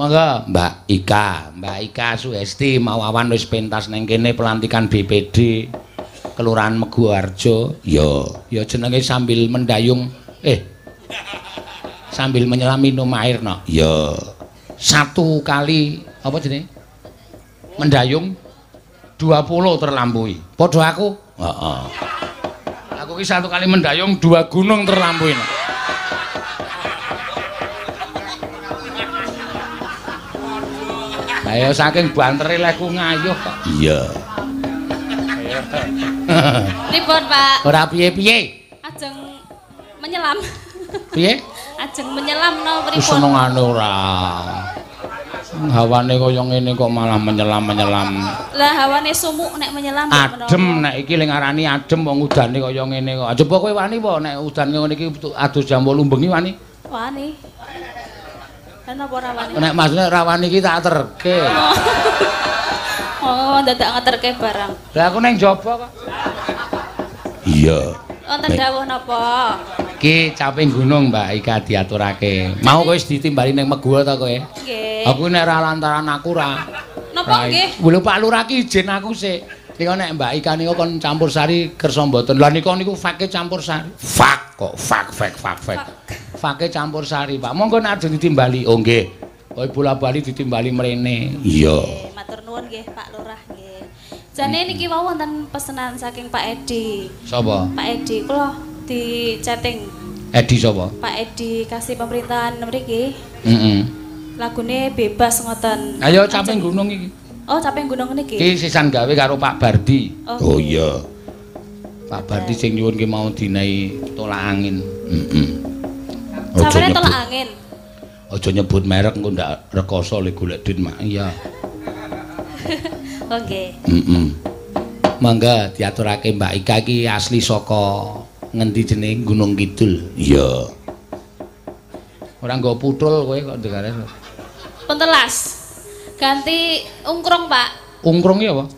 Monggo Mbak Ika, Mbak Ika Suhesti mau awan wis pentas neng kene pelantikan BPD Kelurahan Meguharjo. Ya, ya jenenge sambil mendayung sambil menyelam minum air no. Ya. Satu kali apa jenenge? Mendayung 20 terlampaui. Padha aku. Heeh. Aku ki satu kali mendayung 2 gunung terlampaui. No. Ayo saking bantere lehku ngayuh kok. Iya. Pripun, Pak? Ora piye-piye. Ajeng menyelam. Piye? Ajeng menyelam no pripun? Senengane ora. Hawane kaya ngene kok malah menyelam-menyelam. Lah hawane sumuk nek menyelam adem nek iki ling ngarani adem wong udane kaya ngene kok. Coba kowe wani apa nek udan ngene iki adus jam 8 bengi wani? Wani. Napa ora wani? Nek maksudnya ra wani iki tak terke. Oh, dadak ngeterke barang. Lah aku ning njaba kok. Iya. Wonten dawuh napa? Iki caping gunung Mbak Ika diaturake. Mau kowe wis ditimbali ning Meguwo ta kowe? Nggih. Aku nek ra lantaran aku ra. Napa nggih? Lho Pak Lurah ki izin aku sik. Nika nek Mbak Ika nika kon campur sari kersa mboten. Lah nika niku fake campur sari. Fak kok fak fak fak fak. Fake campur sari, Pak. Monggo nek ajeng ditimbali. Oh nggih. Kowe bola-bali ditimbali mrene. Iya. Matur nuwun nggih Pak Lurah nggih. Jane niki wau wonten pesenan saking Pak Edi. Sapa? Pak Edi kula di chatting. Edi sapa? Pak Edi kasih pemerintahan mriki. Heeh. Lagune bebas ngoten. Ayo caping gunung iki. Oh, caping gunung niki. Iki sisan gawe karo Pak Bardi. Oh, iya. Pak Bardi sing nyuwun ki mau dinai tolak angin. Heeh. Sampeyan tolak angin. Aja nyebut merek engko ndak rekoso le golek duit mak. Iya. Oh nggih. Heeh. Mangga diaturake Mbak Ika iki asli saka ngendi jenenge Gunung Kidul. Iya. Ora nggo putul kowe kok ndegare. Pentelas. Ganti ungkrung, Pak. Ungkrung iki apa?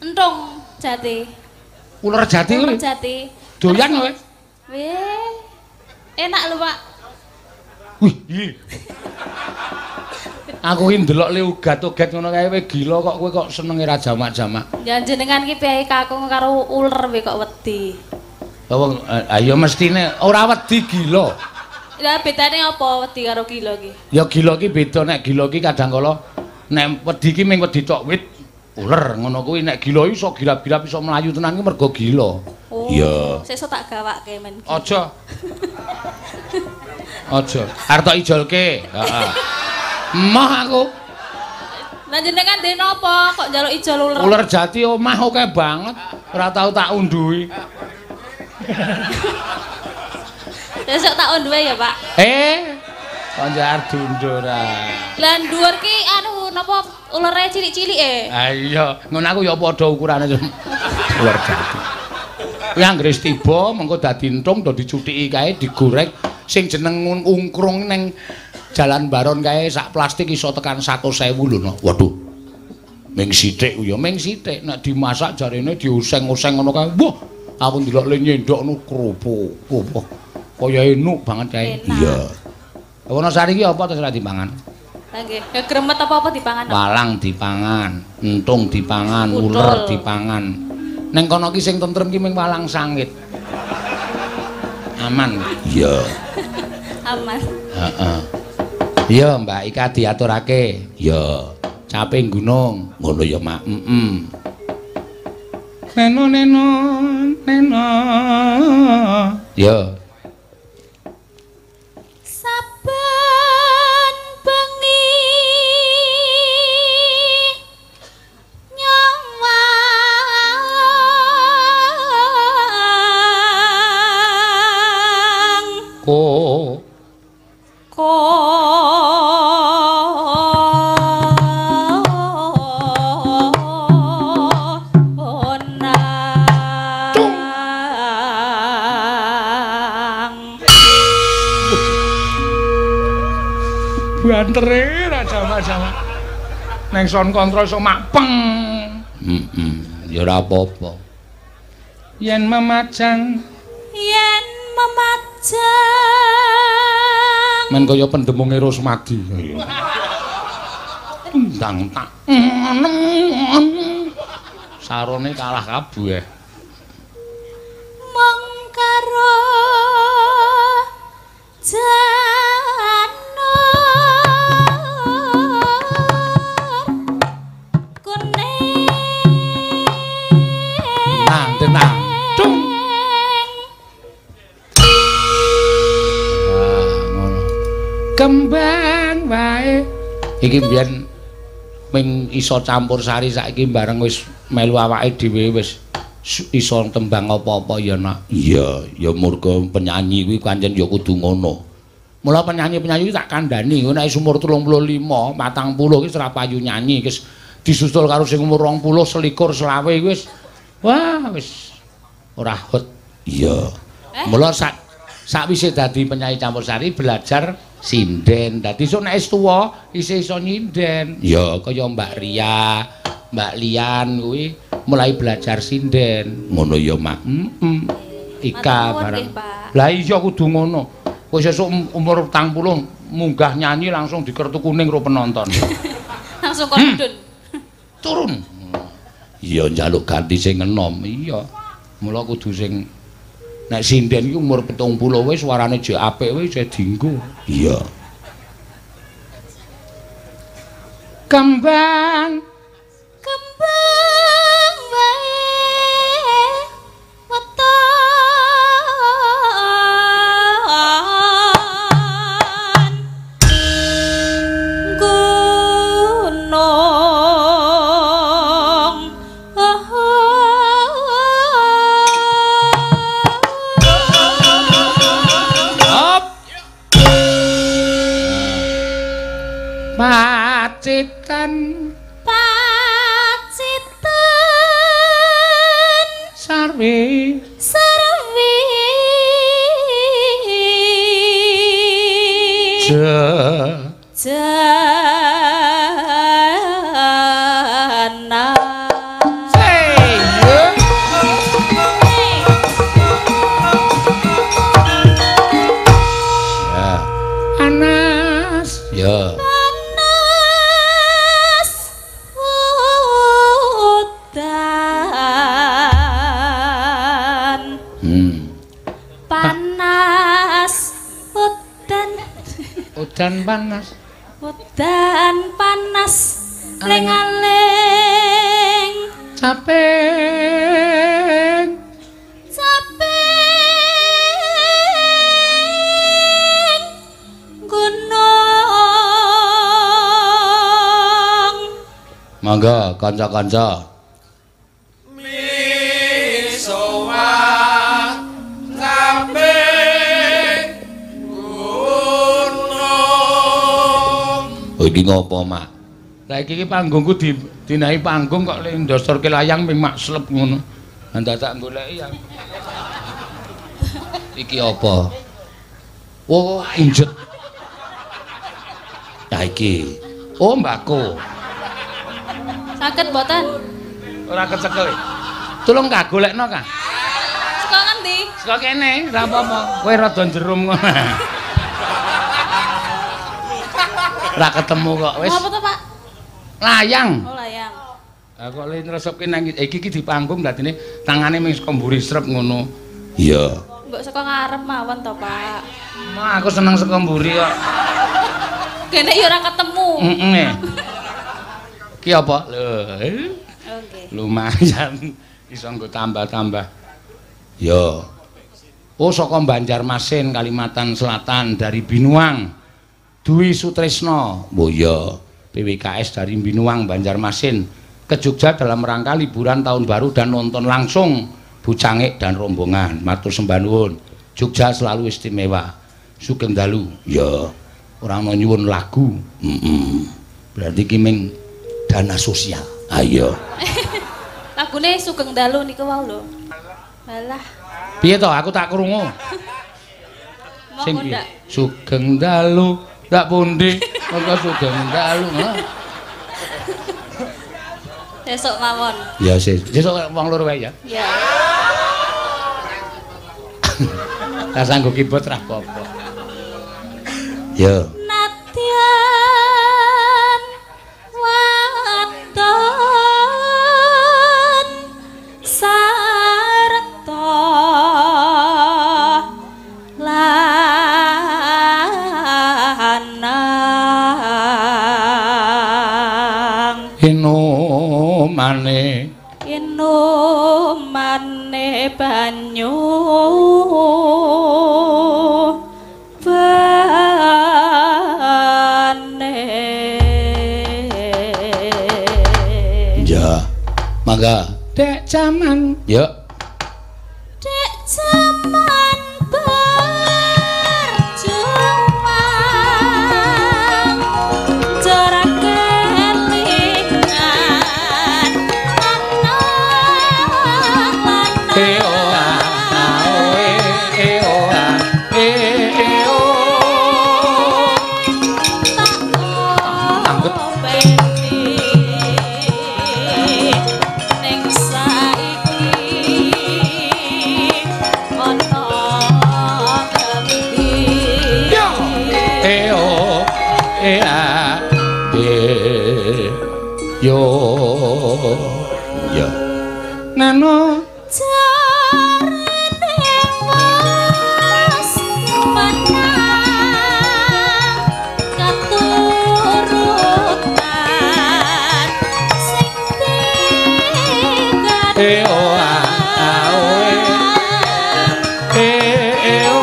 Entung jati. Uler jati kuwi. Uler jati. Doyan kowe? Weh. Enak lho, Pak. Wih. Aku ki ndelok le ugat-ugat ngono kae kowe gila kok kowe kok senenge ra jamak-jamak. Ya jenengan ki piye kakung karo uler kowe kok wedi. Lah wong ayo mestine ora wedi gila. Lah bedane apa wedi karo gila ki? Ya gila ki beda nek gila ki kadang kala nek wedi ki ming wedi tok wit uler ngono kuwi nek gila iso gilap-gilap iso mlayu tenan ki mergo gila. Oh. Iya. Sesuk tak gawake men. Aja. Aja. Arep tok ijolke. Heeh. Emoh aku. Lah jenengan dene napa kok njaluk ijol uler? Uler jati omah akeh banget. Ora tau tak unduhi. Besok tak unduhe ya, Pak. Kok njar dundur ah. Lah dhuwur ki anu napa ulere cilik-cilik e? Ha iya, ngono aku ya padha ukurane uler jati. Kuwi anggere wis tiba mengko dadi entung do dicutiki kae digoreng sing jeneng ungkrung ning Jalan Baron kae sak plastik iso tekan 100.000 lho no. Waduh. Ming sithik ya ming sithik nek dimasak jarene dioseng-oseng ngono kae. Wah, aku ndelok le nyendok nu kerupuk. Wah, kaya enuk banget kae. Iya. Wonosari iki apa terus ora dipangan? Lah nggih, gremet apa-apa dipangan. Walang dipangan, entung dipangan, uler dipangan. Neng kono ki sing tentrem ki ming walang sangit. Aman. Iya. Aman. Heeh. Iya, Mbak Ika diaturake. Iya. Caping gunung. Ngono ya, Mak. Heeh. Neno neno neno. Ya. Saben bengi nyawang ko bantere ra jamak-jamak. Neng sound kontrol iso makpeng. Heeh, ya ora apa-apa. Yen memajang, yen memajang. Men kaya pendemunge Rosmadi. Ndang tak. Sarone kalah kabeh. Mung karo janur kuning. Nang tenang. Dung. Ah, ngono. Kembang wae. Iki mbiyen ming iso campur sari saiki bareng wis melu awake dhewe wis iso tembang apa-apa ya nak. Iya, ya murga penyanyi kuwi pancen ya kudu ngono. Mula penyanyi-penyanyi kuwi tak kandhani, nek wis umur 35, 40 iki ora payu nyanyi, wis disusul karo sing umur 20, 21, 25 wis wah wis ora hot. Iya. Mula sakwise dadi penyanyi campur sari belajar sinden. Dadi sok nek wis tuwa isih iso nyinden. Ya kaya Mbak Ria, Mbak Lian kuwi mulai belajar sinden. Ngono ya, Mak. Heeh. Ika barang. Lah iya kudu ngono. Kowe sesuk umur 40 munggah nyanyi langsung dikertu kuning karo penonton. Langsung kon mudhun. Turun. Iya njaluk ganti sing enom. Iya. Mula kudu sing nek sinden iki umur 70 wis suarane jek apik wis isih dienggo. Iya. Kembang kembang wae weton gunung. Pacitan Pacitan sarwi sarwi jana. Ya. Anas ya. Panas udan. Udan panas. Udan panas ling-aling caping caping gunung. Monggo kanca-kanca. Iki ngopo, Mak? Lah iki panggungku dinahi panggung kok le ndosorke layang ping mak slep ngono. Lah dadak goleki ya. Iki apa? Oh, injet. Ya iki. Oh, mbako. Saged mboten? Ora kecekel. Tulung ka golekno ka. Saka ngendi? Saka kene, ora apa-apa. Kowe rada jerum ngono. Ora ketemu kok wis. Apa to, Pak? Layang. Oh, layang. Lah kok le nresepke nang iki iki di panggung dadine tangane ming saka mburi srep ngono. Iya. Mbok saka ngarep mawon to, Pak. Mah aku seneng saka mburi kok. Kene ya ora ketemu. Heeh. Ki apa? Lho. Oke. Lumayan iso nggo tambah-tambah. Ya. Oh, saka Banjarmasin, Kalimantan Selatan dari Binuang. Dwi Sutresno, oh iya, PWKS dari Binuang, Banjarmasin ke Jogja dalam rangka liburan tahun baru dan nonton langsung Bu Cangik dan rombongan. Matur sembah nuwun. Jogja selalu istimewa. Sugeng dalu. Ya, ora ana nyuwun lagu. Heeh. Berarti ki ming dana sosial. Ayo. Lagune Sugeng Dalu niku wau lho. Malah. Piye to aku tak krungu. Sing Sugeng Dalu ndak pundi monggo Sugeng Dalu. Sesuk mawon. Ya sesuk wong loro wae ya. Ya. Lah sanggo keyboard ra apa-apa. Ya. Nadyan wae Inumane inumane banyu bane. Ya, mangga. Dek jaman. Ya. Dek jaman berjuang cara kelingan lanang lanang E o a a o e e o a e e o. Tak Anggut. openi ning saiki ana ganti. Ya. E o e a e yo. Ya. Nano Jarene wis menang keturutan sing E o a a o e e e o.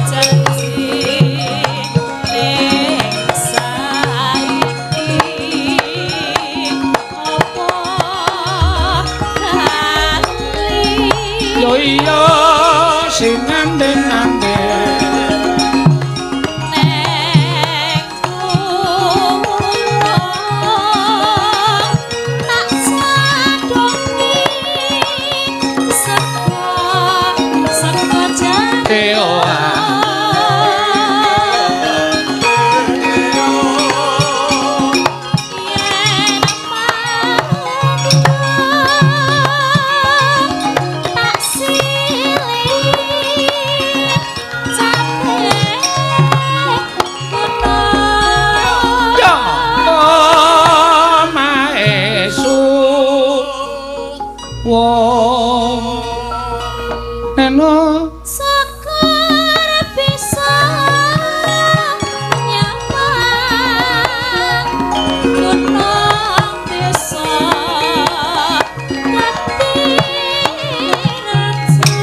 Janji ning saiki apa kali Yo iya sing nganden-anden. Neng gunung tak sadongi saka saka E o a. Yen manggung tak silih capek gunung. Ya. Omahe suwo. Neno Sekar bisa nyawang gunung desa dadi raja.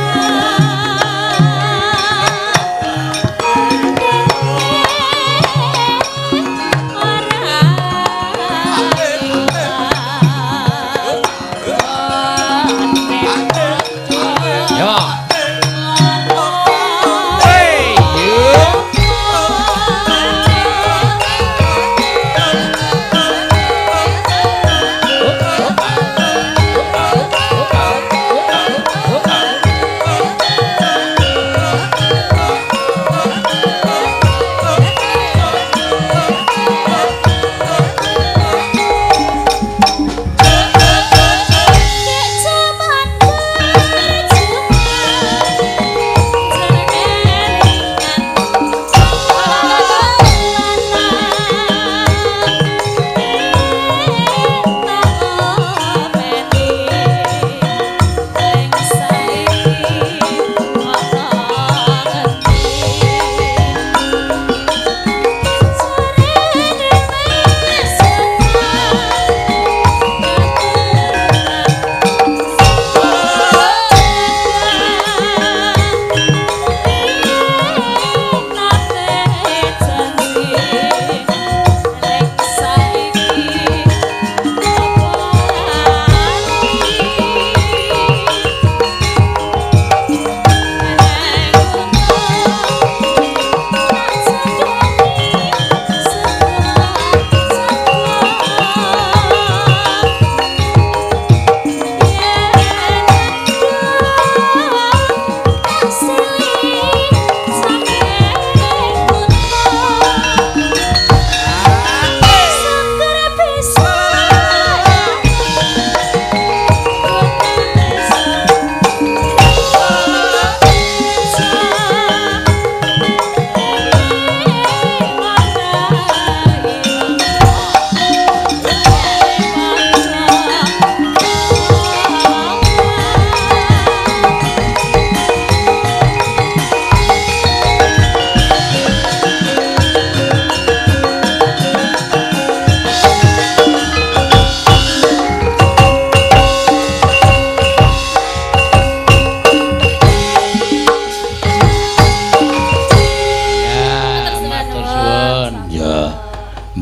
Ora ilang. Ya.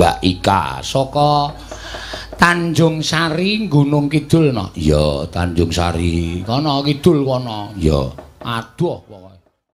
Mbak Ika saka Tanjung Sari Gunung Kidul no. Iya, Tanjung Sari. Kono kidul kono. Iya. Aduh pokoke.